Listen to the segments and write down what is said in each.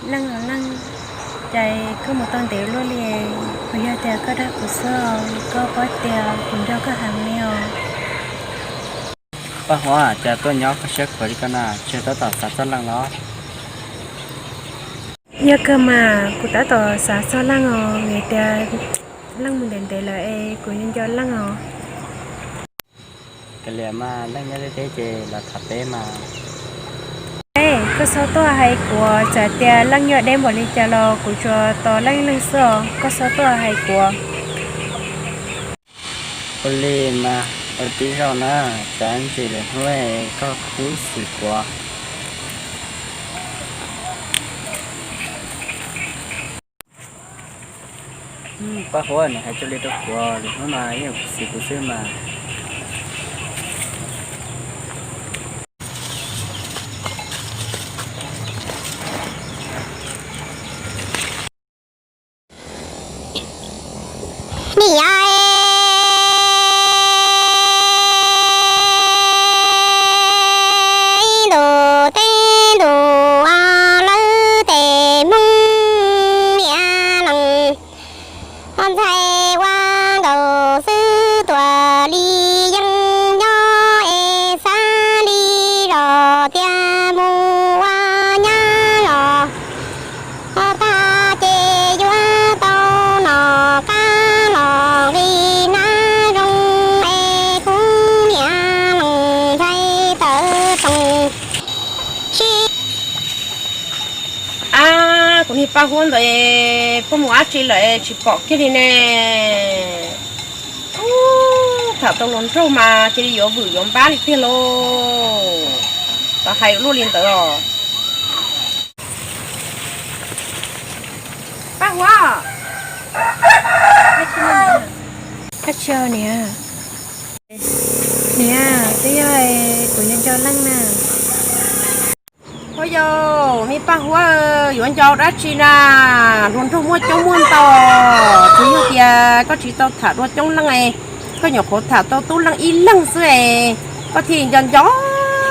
Leej os Leej, cas koj mus tau ntev luaj li? Puas yog tias koj dag kuv xwb os? Koj paub tias kuv nco koj heev li os. Paj Huab, cas tuaj nyob kho siab khuav li koj na, tsis tab tom xav txog Leej los? Yog kawg mas, kuv tab tom xav txog Leej os, vim tias Leej mus ntev ntev lawm es kuv nco nco Leej os. Kav liam mas, Leej nyob deb deb ces los tham peb mas. Koj txhob tuaj hais kuv, txawm tias Leej nyob deb npaum li cas los kuv tsuas tos Leej ib leeg xwb os, koj txhob tuaj hais kuv. Ua li mas, ua tib zaug na, tsam ntsis lwm hnub koj kub xim kuv. Paj Huab, nws hais cuag li rau kuv, lwm hnub mas yeej kub xim kuv xwb mas. Niam, ib ntus teb ntus lawm, tej Hmoob niam leej ntxhais ua nkaus xwb, tuaj li yeej nyob es xav li los tias mus ua nyab los tag ces yuav tau nom qab los nqi nab zoo es Hmoob niam leej ntxhais tawv roos sib. Ab, kuv niag Paj Huab ntawd puas mus dab tsi lawm tsis pom kiag li ne? Ub, tham tau hluas nraug mas cia li yuav vwm yuav npab li tiag lauj. Tau hais luaj li ntawd os. Paj Huab, dab tsi niam? Niam, twb yog kuv nco nco Leej na. Ua yog me Paj Huab, yuav nco dab tsi na? Hluas nraug muaj coob muaj ntau, tsuas yog tias koj tsis tau tham dua coob leej, koj nyuam qhuav tham tau tub leej ib leeg xwb es koj thiaj nco nco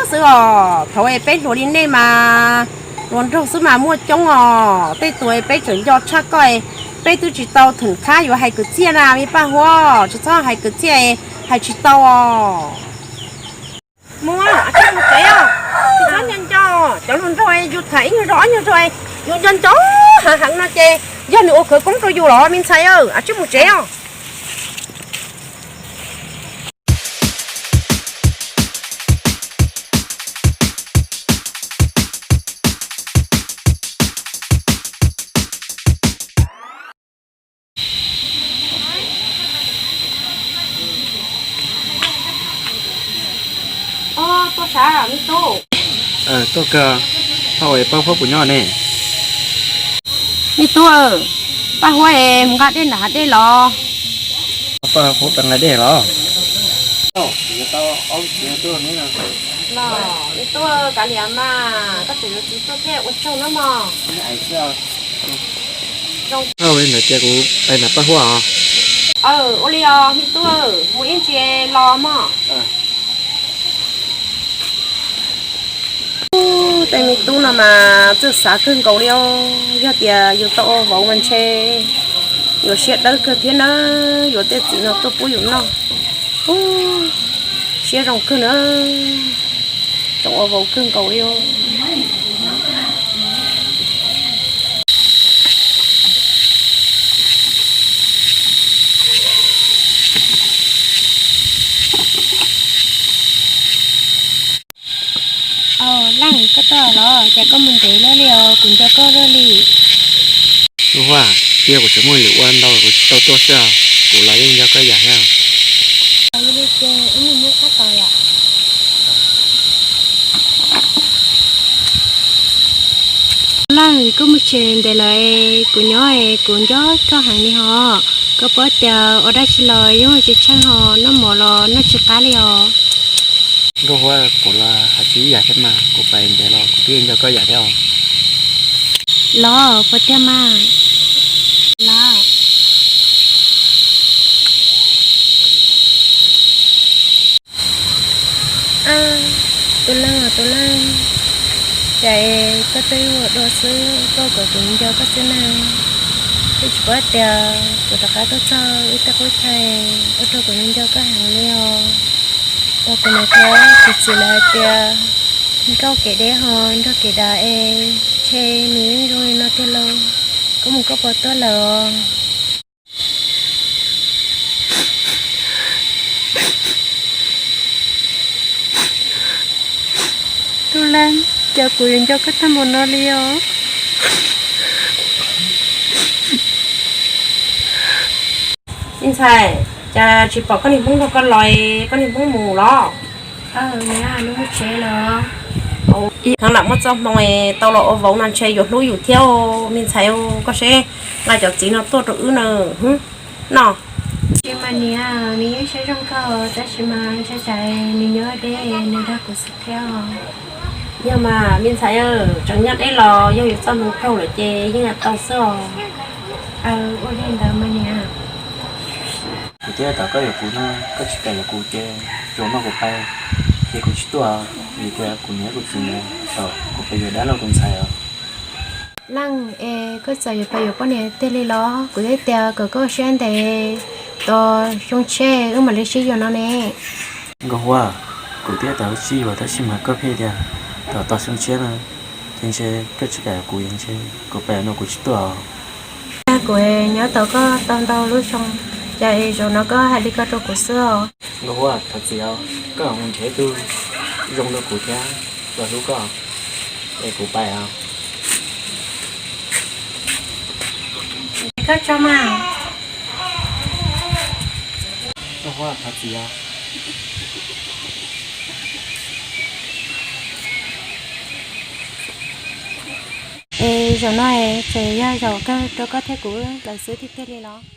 xwb os. Thaum es peb hluas li nej mas hluas nraug xwb mas muaj coob os. Tej tus peb tseem nco tshaj koj, peb twb tsis tau theem khab yuav hais kwv txhiaj na me Paj Huab, tsis txhob hais kwv txhiaj, hais tsis tau os. Mus, tsis mus tsev os. Tsis txhob nco nco, cov hluas nraug yus tham ib nyuag zaus ob nyuag zaus yus nco nco heev heev no ces yog nws ua khawv koob rau yus los me ntxhais, tsis mus tsev os. Tuaj sav me tub. Tuaj kawg, Paj Huab, Paj Huab puas nyob ne? Me tub, Paj Huab es mus nqa dej nram hav dej los? Paj Huab pab nqa dej los? Me tub, kav liam mas, koj tseem yuav txiv tuaj thiab ua tsaug nawb mog. Ua li ntawd ces kuv pais nram Paj Huab os. Ua li os me tub, mus ib ntsis los mog. Tej me tub no mas txawj xav kawg nkaus li os. Yog tias yus tau ua vauv mas ntshe yuav siab dawb kawg thiab na, yuav tej txiv no tuaj pub yus noj. Siab zoo kawg na, zoo ua vauv kawg nkaus li os. Leej, koj tuaj los? Cas koj mus ntev luaj li os, kuv nco koj luaj li. Huab, tiag kuv tseem muaj lwm ua ntau kuv tsis tau tuaj xwb os, kuv los yeej nco koj yam thiab. Leej, koj mus tsev ntev lawm, kuv nyob kuv nco koj heev li hos. Koj paub tias ua dab tsi los yeej tsis tsheej hos, noj mov los noj tsis qab li os. Nkauj Huab, kuv los hais tsis ib yam thiab mas, kuv pais ntev los kuv twb nco koj yam thiab os. Los puas tiag mas? Los. Tus leej, tus leej, cas Koj twb ua dua xwb, koj kom kuv nco koj xwb na. Twb tsis paub tias kuv rov qab tuaj txog wb tej qub chaw, ua rau kuv nco koj heev li os. Uas kuv niam thiab kuv txiv lawv hais tias nkauj kev deb ho nraug kev dav es ntshe nws yeej zoo li no tiag lauj. Koj mus koj puas tuaj lawm os? Tub Leej, cas kuv yuav nco koj tag npaum no li os? Me ntxhais, cas tsis pom koj niag hmoob nrog koj los, koj niag hmoob mus los? Ib hnub lam muaj txoj hmoo tau los ua vauv no ntshe yuav hlub yus thiab me ntxhais. Koj seb, nqa cov txiv no tuaj rau wb na. No, tsis mas niam, nws yeej siab zoo kawg tab sis mas ntshai tsam nws nyob deb nws dag kuv xwb thiab. Yog mas me ntxhais, tseem nyob deb los yog yus txoj hmoo raug lawm ces yeej yuav tau xwb os. Ua li ntawd mas niam. Kuv twb hais kom koj yuav kuv no, koj tsis kam yuav kuv ces tsuas noj kuv pais, ces kuv tsis tuaj, vim tias kuv niam kuv txiv ntawd thaum kuv pais yuav dab laug tus ntxhais os. Leej, es koj txawm yuav pais yuav poj niam tiag li los? Kuv twb tias kom koj siab ntev, tos xyoo tshiab wb mam li sib yuav no ne. Nkauj Huab, kuv twb tos wb sib yuav tab sis mas koj pheej tias tos tos xyoo tshiab no, ces ntshe koj tsis kam yuav kuv, ntshe kuv pais yuav no kuv tsis tuaj os. Kuv nyob tos koj tau ntau lub xyoo, cas es zaum no koj hais li ko rau kuv xwb os. Nkauj Huab, thov txim os, koj mus nrhiav ib tug zoo rau kuv thiab, kuv hlub koj, es kuv pais os. Koj tso mas. Nkauj Huab, thov txim os. Es zaum no es tseem yog zaum kawg rau koj thiab kuv lawm xwb tiag tiag li los?